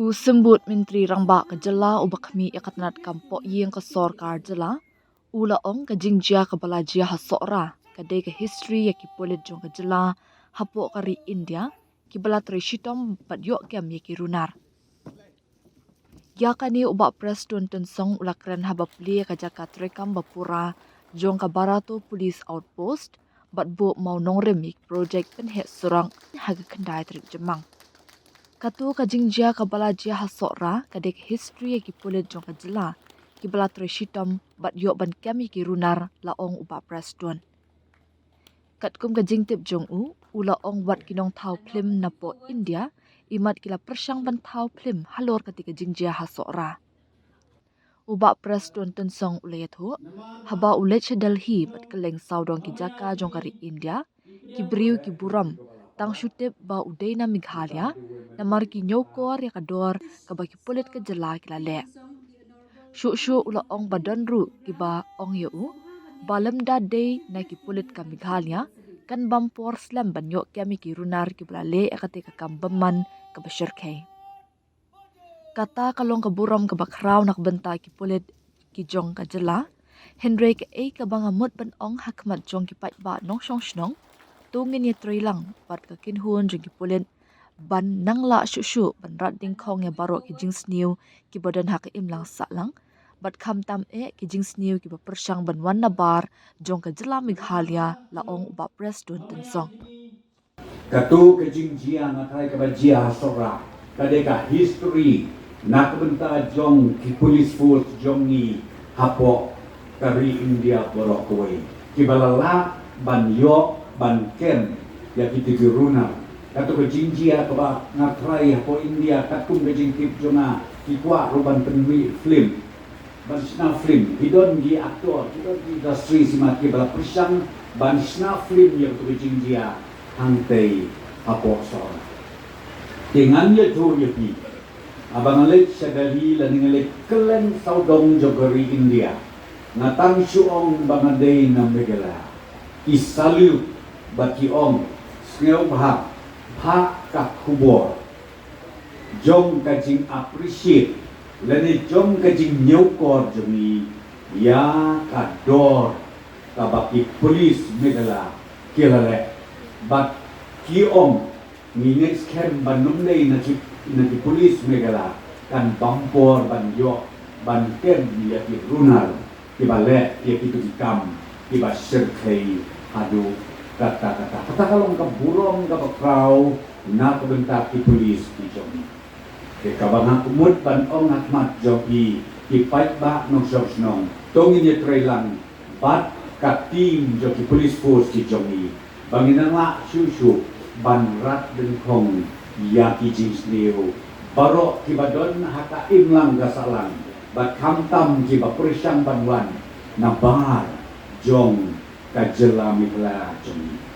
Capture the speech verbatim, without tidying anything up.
U Symbud Myntri Rangbah ka jylla uba khmih ïa ka tnat kam pohïing ka sorkar jylla u la ong ka jingjia kaba la jia ha Sohra ka dei ka history ïa ki pulit jong ka jylla hapoh ka ri India kiba la trei shitom bad ïoh kem ïa ki runar. Ïa kane u Bah Prestone Tynsong u la kren haba plie ka jaka treikam ba pura jong ka Barato Police Outpost bad buh mawnongrim ïa ki projek pynheh surok ha ka khyndai tarik Jymmang. Kato ka jingjia kaba la jia ha Sohra ka dei ka history ïa ki pulit jong ka jylla kiba la trei shitom bad ïoh ban kem ïa ki runar, la ong u Bah Prestone. Katkum ka jingtip jong u, u la ong wat ki nongthaw phlim napoh India imat ki la pyrshang ban thaw phlim halor kata ka jingjia ha Sohra. U Bah Prestone Tynsong u la ïathuh, haba u leit sha Delhi bad kylleng sawdong ki jaka jong ka ri India, ki briew ki burom tang shu tip ba u dei na Meghalaya namar ki ñiewkor ïa ka dor kaba ki pulit ka jylla ki la leh. Shuh shuh u la ong ba don ruh kiba ong ïa u ba lymda dei na ki pulit ka Meghalaya, kan bam por slem ban ïoh kem ïa ki runar kiba la leh ïa kata ka kam bymman kaba shyrkhei. Kata ka long ka burom kaba khraw na ka bynta ki pulit ki jong ka jylla. Hynrei kaei kaba nga mut ban ong ha khmat jong ki paidbah nongshong shnong, to ngin ïatrei lang bad ka kynhun jong ki pulit ban nang lah shuh shuh ban rat dyngkhong ïa baroh ki jingsniew kiba don ha ka imlang sahlang bad khamtam eh ki jingsniew kiba pyrshang ban wan nabar jong ka jylla Meghalaya, la ong u Bah Prestone Tynsong. Kato ka jingjia nga trai kaba jia ha Sohra ka dei ka history na ka bynta jong ki police force jong ngi hapoh ka ri India baroh kawei, kiba la lah ban ïoh ban kem ïa kito ki runar. Kato ka jingjia kaba nga trai hapoh India katkum ka jingtip jong nga ki kwah ruh ban pynmih film, ban shna film, ki don ki actor, ki don ki industry sima kiba la pyrshang ban shna film ïa kato ka jingjia hangtei hapoh Sohra. Te ngan ïathuh ïa phi, haba nga leit sha Delhi lane nga leit kylleng sawdong jong ka ri India, nga tang shu ong ba nga dei na Meghalaya, ki salute bad ki ong, sngewbha phah ka khubor jong ka jing appreciate lane jong ka jingñiewkor jong ngi ïa ka dor kaba ki police Meghalaya ki la leh. Bad ki ong, ngi ngeit skhem ba ym dei na ki, na ki police Meghalaya kan bam por ban ïoh ban kem ïa ki runar kiba leh ïa kito ki kam kiba shyrkhei haduh katta katta. Kata ka long ka burom kaba khraw na ka bynta ki police ki jong ngi. Te kaba nga mut ban ong ha khmat jong phi ki paidbah nongshong shnong, to ngin ïatrei lang bad ka team jong ki police force ki jong ngi ba ngin nang lah shuh shuh ban rat dyngkhong ïa ki jingsniew baroh kiba don ha ka imlang ka sahlang bad khamtam kiba pyrshang ban wan nabar jong ka jylla Meghalaya jong ngi.